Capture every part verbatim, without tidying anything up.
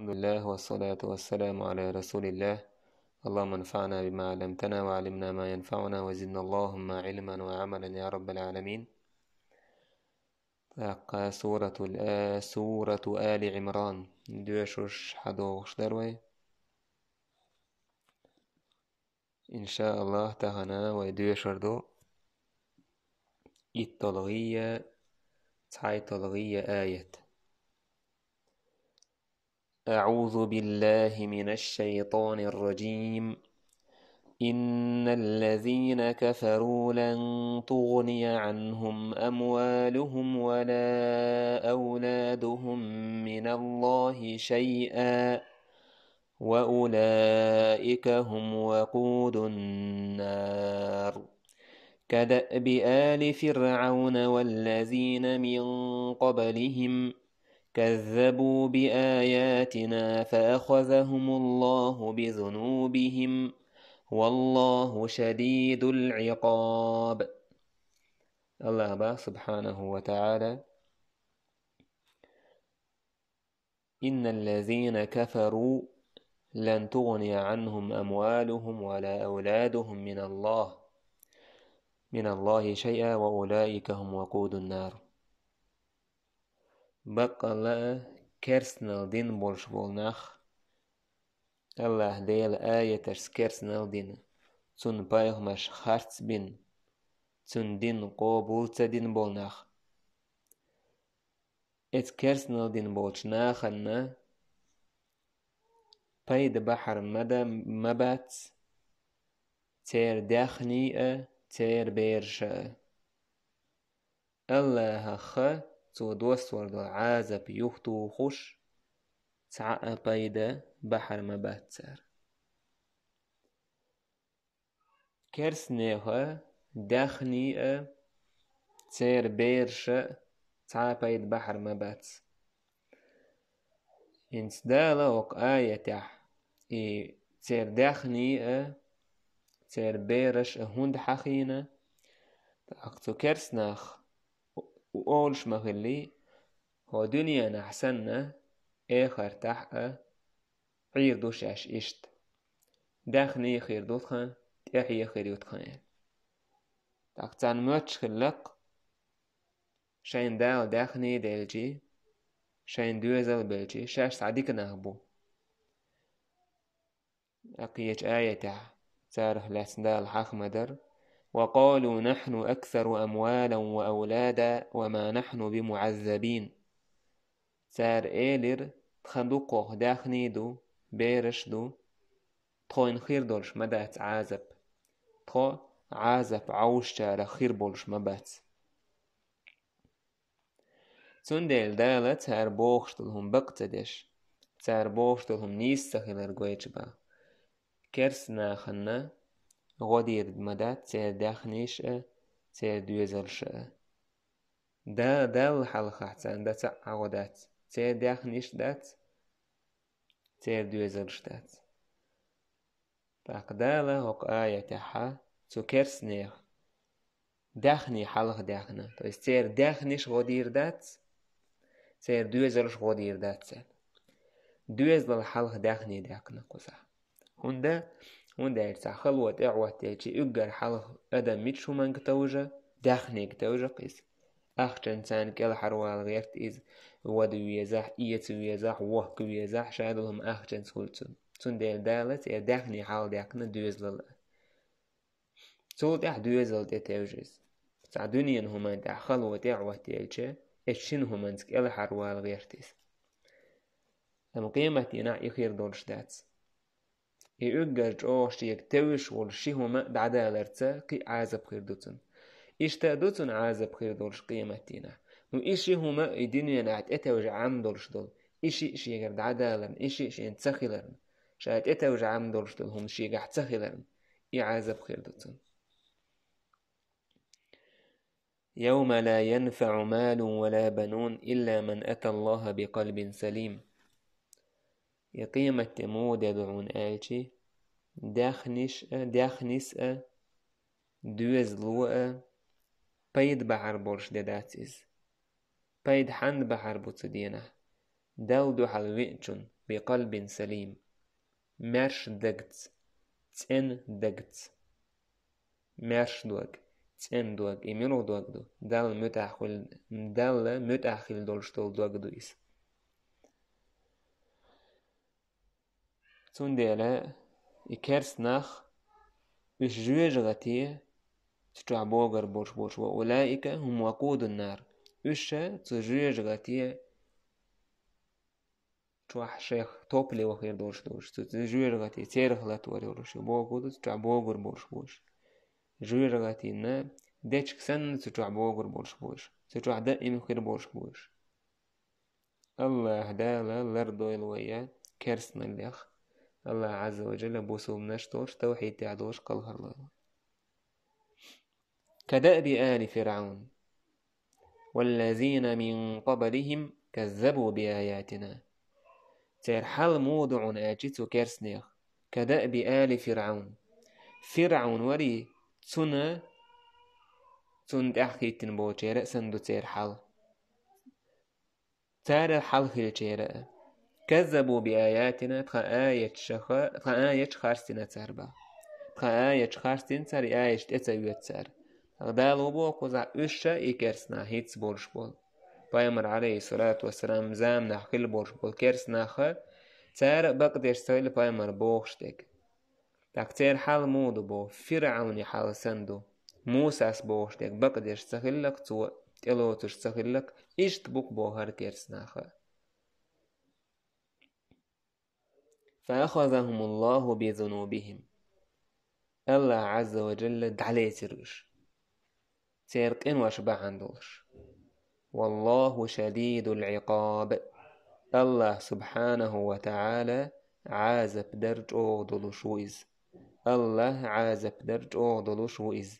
الحمد لله والصلاة والسلام على رسول الله. اللهم انفعنا بما علمتنا وعلمنا ما ينفعنا وزدنا اللهم علما وعملا يا رب العالمين. ТӀаккха суратул А-, сурат Али Ӏимран доьшуш хьадогӀуш дара вай. Иншааллахь, тахана вай доьшур ду итталгӀийя, цхьайтталгӀийя аят. أعوذ بالله من الشيطان الرجيم. إن الذين كفروا لن تغني عنهم أموالهم ولا أولادهم من الله شيئا وأولئك هم وقود النار. كدأب آل فرعون والذين من قبلهم كذبوا بآياتنا فأخذهم الله بذنوبهم والله شديد العقاب. Аллахь боху, субхьанаху ва таӀала: إن الذين كفروا لن تغني عنهم أموالهم ولا أولادهم من الله من الله شيئا وأولئك هم وقود النار. Баккъалла а керстанал дин болуш болу нах, Аллахь Делан аяташца керстанал дина, Цуьнан пайхамарш харц бина, Цуьнан дин къобал ца дина болу нах. Эца керстанал дин болчу нахана пайда бахьар ма да-, ма бац церан даьхний а, церан бераш а. Аллахьах Цо доссор долу Ӏазап юхатухуш, цхьа а пайда бахьар ма бац цара. Керстанеха даьхний а, церан бераш а цхьа а пайда бахьар ма бац. ХӀинца Дала хӀокху аятехь и церан даьхний а, церан бераш а хӀунда хьахийна, тӀаккха цу керстанах олуш ма хиллий, хӀокху дуьненахь санна, эхартахь а Ӏийр ду шаьш иштта. Даьхний хир ду тхан, тӀаьхье хир ю тхан. ТӀаккха царна моьттуш хилла-кх, шайна Дала даьхний делчий, шайна доьзал белчий, шаьш цхьа дика нах бу. Кхечу аятехь царах лаьцна Дала хьаха ма-дарра: وقالوا نحن أكثر أموالا وأولادا وما نحن بمعذبين. Цара элира: «Тхан ду кхох, даьхний ду, бераш ду, тхойна хир долуш ма дац Ӏазап. Тхо Ӏазап Ӏовшучарах хир болуш ма бац». Цундела Дала цара бохуш долу хӀума бакъ ца деш, цара бохуш долу хӀума нийса ца хилар гойтуш бу. Керстанахана гӀо дийр ма дац церан даьхнийш а, церан доьзалш а. Да, Далла хьалхахь царна дан цхьа а гӀо дац, церан даьхнийш а дац, церан доьзалш а дац. ТӀаккха Дала хӀокху аятехь цу керстанех даьхний хьалха даьхна, то есть церан даьхнийш гӀо дийр дац, церан доьзалш гӀо дийр дац царна. Доьзалал хьалха даьхний даьккхина кхузахь. ХӀунда? ХӀунда аьлча цхьа хало тӀехӀоттаелча, уггар хьалха адам мичча хӀуманга товжа, даьхнийга товжа-кх иза. Ахчанца царна кӀелхьарвала гӀерта иза, вада везахь, эца везахь, вохка везахь, ша долу хӀума ахчанца хуьлу цунна. Цундела Дала церан даьхний хьалха даьккхина доьзалал а. Цул тӀаьхьа доьзал тӀе тевжа иза. Цхьа дуьненан хӀуманна тӀехь хало тӀехӀоттаелча, эцу шина хӀуманца кӀелхьарвала гӀерта иза. Амма къематдийнахь и хир долуш дац. И уггар чӀогӀа шега тевжаш волу ши хӀума а дӀадаларца кхин а Ӏазап хир ду цунна. Иштта а ду цунна Ӏазап хир долуш къематдийнахь. Ну, и ши хӀума а и дуьненахь тӀетевжа Ӏам долуш долу, и шиъ шегара дӀадаларна, и шиъ шена ца хиларна, ша тӀетевжа Ӏам долуш долу хӀума шегахь ца хиларна, и Ӏазап хир ду цунна. يوم لا ينفع مال ولا بنون إلا من أتى الله بقلب سليم. И къематде муха де ду хьуна аьлчи, даьхниш а, даьхнис а, доьзало а пайда бахьар болуш де дац иза. Пайда хьанна бахьар бу цу дийнахь? Далла дуьхьал веъначун, بقلب سليم. Маьрша дагца, цӀена дагца. Маьрша дог, цӀена дог, и мила дог ду? Далла муьтӀахь хила, Далла муьтӀахь хила долуш долу дог ду иза. Цундела и керста нах, уьш жоьжахате цу чохь богар болуш болуш бу. أولئك هم وقود النار. Уьш цу жоьжахате чохь шех топливо хир долуш долуш, цу жоьжахате церах латор йолуш, богу ду, цу чохь богар болуш болуш. Жоьжахатина дечиг санна цу чохь богар болуш болуш. Цу чохь даим хир болуш болуш. Аллаха Дала лардойла вай керстаналлех. Аллаха Азза ва Джалла бусулбанаш долуш, тавхьид тӀехь долуш кхалхарлойла. كدأب آل فرعون والذين من قبلهم كذبوا بآياتنا. Церан хьал муха ду хьуна аьлча цу керстанех? كدأب آل فرعون. ФирӀаун варий, цунна, цунна тӀаьхьахӀиттина болчеран а санна ду церан хьал. Цара хьалха хилчера а. كذبوا بآياتنا, тхан аяташха, тхан аяташ харцдина цара боху. Тхан аяташ харцдина цара, и аяташ тӀе ца оьцу цара. Дала боху кхузахь, уьш ша и керстанах хӀинца болуш болу. Пайхамар, алейхиссалату вассалам, заманахь хила болуш болу керстанаха, цара а бакъдеш ца хилла пайхамар бохуш дерг. ТӀаккха церан хьал муха ду боху, ФирӀауни хьал санна ду. Мусас бохуш дерг бакъдеш ца хиллакх цо, тӀелоцуш ца хиллакх, иштта бу-кх боху хӀара керстанаха. فأخذهم الله بذنوبهم. Аллах Азза ва Джалла дӀалецира уьш. Церан къинош бахьана долуш. والله شديد العقاب. Аллах субхьанаху ва таӀала Ӏазап дар чӀогӀа долуш ву иза. Аллах Ӏазап дар чӀогӀа долуш ву иза.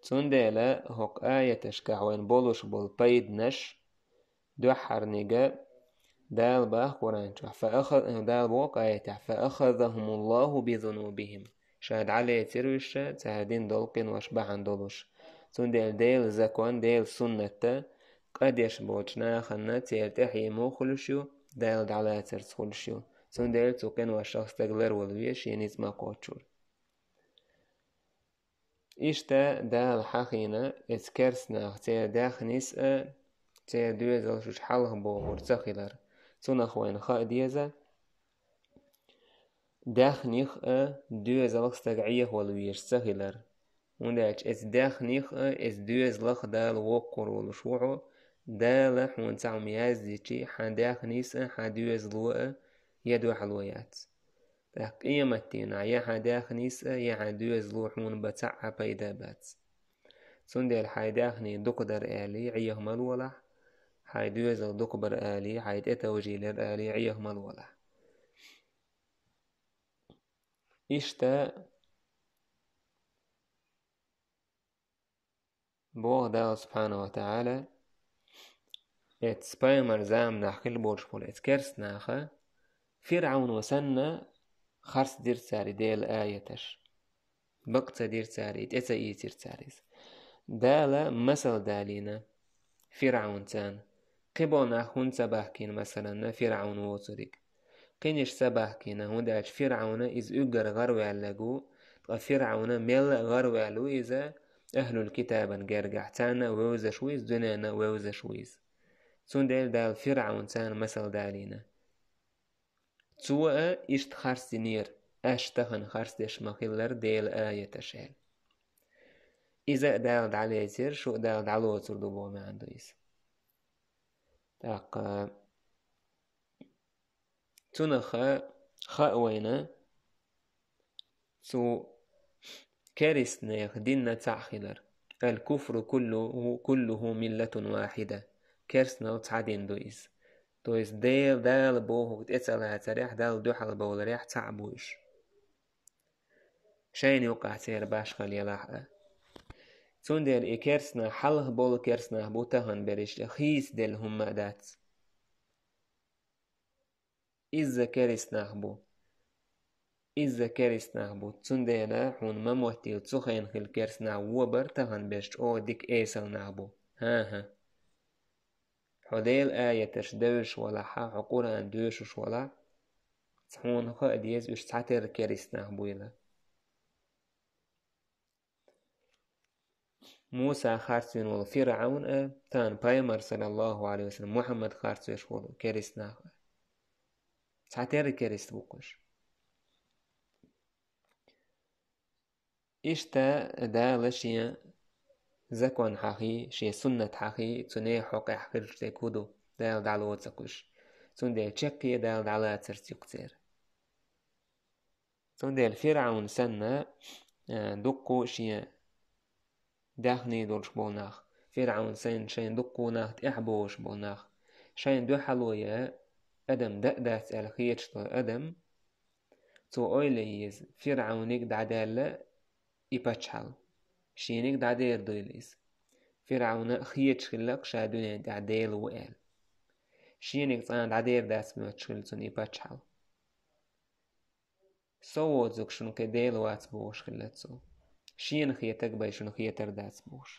Цундела хӀокху аяташкахь вайн болуш болу пайданаш, дуьххьарниг, Дала боху Къуръан чохь, فأخذ-, Дала боху аятехь: فأخذهم الله بذنوبهم. Ша дӀалецира уьш, цара дина долу къинош бахьана долуш. Цундела Делан закон, Делан суннат къа деш болчу нахана церан тӀаьхье муха хуьлуш ю, Дала дӀалацарца хуьлуш ю. Цундела цу къиношах стаг ларвала веза шен ницкъ ма кхоччура. Иштта Дала хьахийна эцу керстанах церан даьхнис а, церан доьзалш уьш хьалха бохура ца хилар. Цунах вайна хаа деза, даьхних а, доьзалх стаг Ӏехавала везаш ца хилар. ХӀунда аьлча эцу даьхних а, эцу доьзалх а Дала воккхур волуш ву хьо, Дала хьуна цхьа хӀума яздичи, хьан даьхнис а, хьан доьзало а я дуьхьало яц. ТӀаккха къематдийнахь я хьан даьхнис а, я хьан доьзало хьуна бан цхьа а пайда бац. Цундела хьайн даьхни дукхадар алий, Ӏеха ма лолахь, хьайн доьзал дукхабар алий, хьайн тӀетовжийлар алий, Ӏеха ма лолахь. Иштта боху Дала субхьанаху ва таӀала, эцу пайхамар заманахь хила болуш болу эцу керстанаха, ФирӀауна санна, харцдира цара и Делан аяташ. Бакъ ца дира цара и, тӀе ца ийцира цара иза. Дала масал далийна ФирӀаунца. Кхин болу нах хӀунда ца бахкийна, масалан, ФирӀаун воцург? Кхиниш ца бахкийна, хӀунда аьлча ФирӀауна иза уггар гӀараваьлларг ву, ткъа ФирӀауна мелла а гӀараваьлла ву иза ахӀлул китабан гергахь. Царна а вевзаш ву иза, дуьненна а вевзаш ву иза. Цундела Дала ФирӀаунца масал далийна. Цо а иштта харцдинера, аша тахана харцдеш ма-хиллара Делан аяташ аьлла. Иза а Дала дӀалецира, шу а Дала дӀалоцур ду боху маьӀна ду иза. ТӀаккха цунах хаа вайна, цу керстанех динна цхьаъ хилар. الكفر كله، كله ملة واحدة. Керстанал цхьа дин ду иза. То есть Дела, Дала бохург тӀе ца лацарехь, Далла дуьхьал бовларехь цхьаъ бу уьш. Шайна юкъахь церан башхалла елахь а. Цундела и керстанах, хьалха болу керстанах бу тахана берриш а, хийцаделла хӀумма а дац. Изза керстанах бу. Изза керстанах бу. Цундела хьуна ма моттийла, цу хенахь хилла керстанах вон бара, тахана берш чӀогӀа дика эсал нах бу. ХӀан-хӀа. Хьо Делан аяташ девзаш валахь, хьо Къуръан доьшуш валахь, хьуна хаа деза уьш цхьатерра керист нах буйла. Муса харцвина волу ФирӀавн а, тахана пайхамар, саллаллаху Ӏалайхи ва саллам, Мухьаммад харцвеш волу керист нах а. Цхьатерра керист бу-кх уьш. Иштта Дала шен закон хьахий, шен суннат хьахий, цу нехан хьокъехь хилча дерг хӀун ду, Дала дӀалоцу-кх уьш. Цундела чаккхе Дала дӀалацарца ю-кх церан. Цундела ФирӀавн санна, а, дуккха а шен даьхний долуш болу нах, ФирӀавн санна шайн дуккха а нах тӀаьхьабохуш болу нах, шайна дуьхьало ян адам дан а дац аьлла хеташ долу адам, цо ойла ян еза, ФирӀавниг дӀадаьлла и пачхьалкх, шениг дӀадер дуйла иза. ФирӀавна хеташ хилла-кх ша дуьнен тӀехь Дела ву аьлла. Шениг цкъа а дӀадер дац моьттуш хилла цунна и пачхьалкх. Со воцург шуна кхин Дела вац бохуш хилла цо. Шена хетаг бен шуна хетар дац бохуш.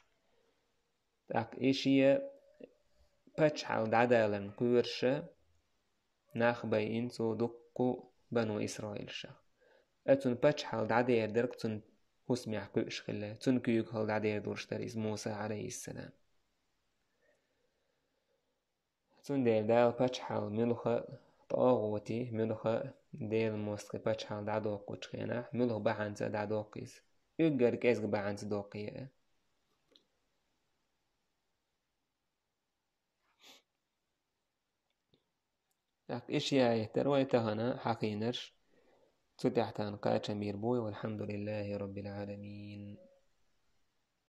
ТӀаккха и шен пачхьалкх дӀадаларна кхоьруш нах байина цо дуккха а бану Исраилашах. Ткъа цунна пачхьалкх дӀадер дерг цунна хӀусамехь кхуьуш хилла, цунна куьйгахула дӀадер долуш дара иза Муса, Ӏалайхиссалам. Цундела Дала пачхьалкх муьлхха а, тӀагӀути муьлхха а, Делан мостагӀий пачхьалкх дӀадоккхучу хенахь, муьлха бахьанца а дӀадоккху иза. Уггар кӀезиг бахьанца доккху а. ТӀаккха и ши аят дара вай тахана хьахийнарш. Цу тӀехь тахана кхачам бийр бу вай, валхьамдулиллахӀи роббил Ӏаламин.